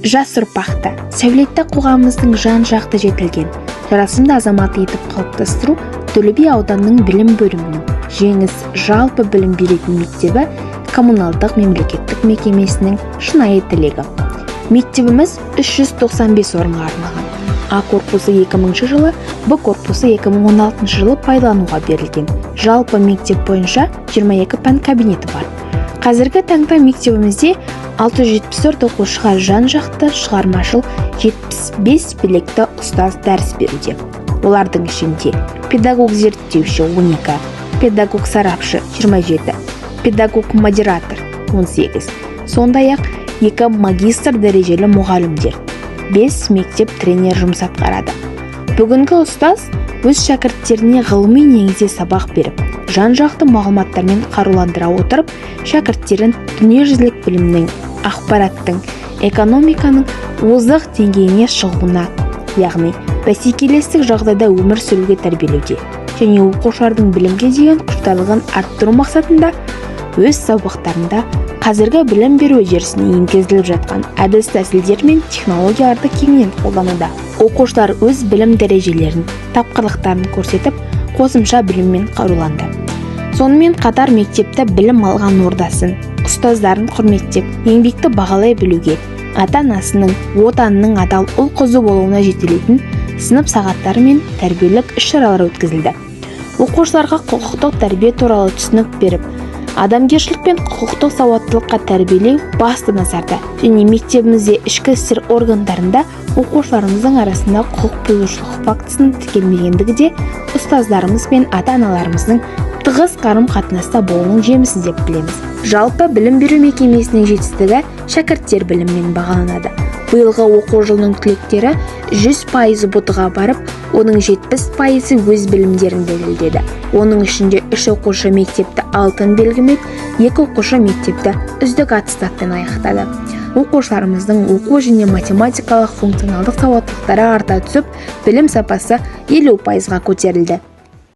Жас ұрпақты сәулетті қоғамымыздың жан-жақты жетілген, жарасымды азаматы етіп қалыптастыру Төле би ауданының білім бөлімінің «Жеңіс» жалпы білім беретін мектебі коммуналдық мемлекеттік мекемесінің шынайы тілегі. Мектебіміз 395 орынға арналған. А корпусы 2000 жылы, Б корпусы 2016 жылы пайдалануға берілген. Жалпы мектеп бойынша 22 пән кабинеті бар. Қазіргі таңда мектебімізде 674 оқушыға жан-жақты, шығармашыл 75 білікті ұстаз дәріс беруде. Олардың ішінде педагог зерттеуші 12, педагог сарапшы 27, педагог модератор 18, сондай-ақ екі магистр дәрежелі мұғалімдер, 5 мектеп тренер жұмыс атқарады. Бүгінгі ұстаз өз шәкірттеріне ғылыми негізде сабақ беріп, жан-жақты мағлұматтармен қаруландыра отырып, шәкірттерін дүниежүзілік білімнің, ақпараттың, экономиканың озық деңгейіне шығуына, яғни бәсекелестік жағдайда өмір сүруге тәрбиелеуде және оқушылардың білімге деген құштарлығын арттыру мақсатында өз сабақтарында қазіргі білім беру үдерісіне енгізіліп жатқан әдіс тәсілдер мен технологияларды кеңінен қолдануда. Оқушылар өз білім дәрежелерін, тапқырлықтарын көрсетіп, қосымша біліммен қаруланды. Сонымен қатар мектепті, білім алған ордасын, ұстаздарын құрметтеп, еңбекті бағалай білуге, ата анасының, отанының адал ұл қызы болуына жетелейтін сынып сағаттары мен тәрбиелік іс шаралар өткізілді. Оқушыларға құқықтық тәрбие туралы түсінік беріп, адамгершілік пен құқықтық сауаттылыққа тәрбиелеу басты назарда және мектебімізде, ішкі істер органдарында оқушыларымыздың арасында құқық бұзушылық фактісінің тіркелмегендігі де ұстаздарымыз бен ата аналарымыздың тығыз қарым қатынаста болуының жемісі деп білеміз. Жалпы білім беру мекемесінің жетістігі шәкірттер білімімен бағаланады. Биылғы оқу жылының түлектері 100% ҰБТ-ға барып, оның 70%-ы өз білімдерін дәлелдеді. Оның ішінде үш оқушы мектепті алтын белгімен, екі оқушы мектепті үздік аттестатпен аяқтады. Оқушыларымыздың оқу және математикалық, функционалдық сауаттылықтары арта түсіп, білім сапасы 50%-ға көтерілді.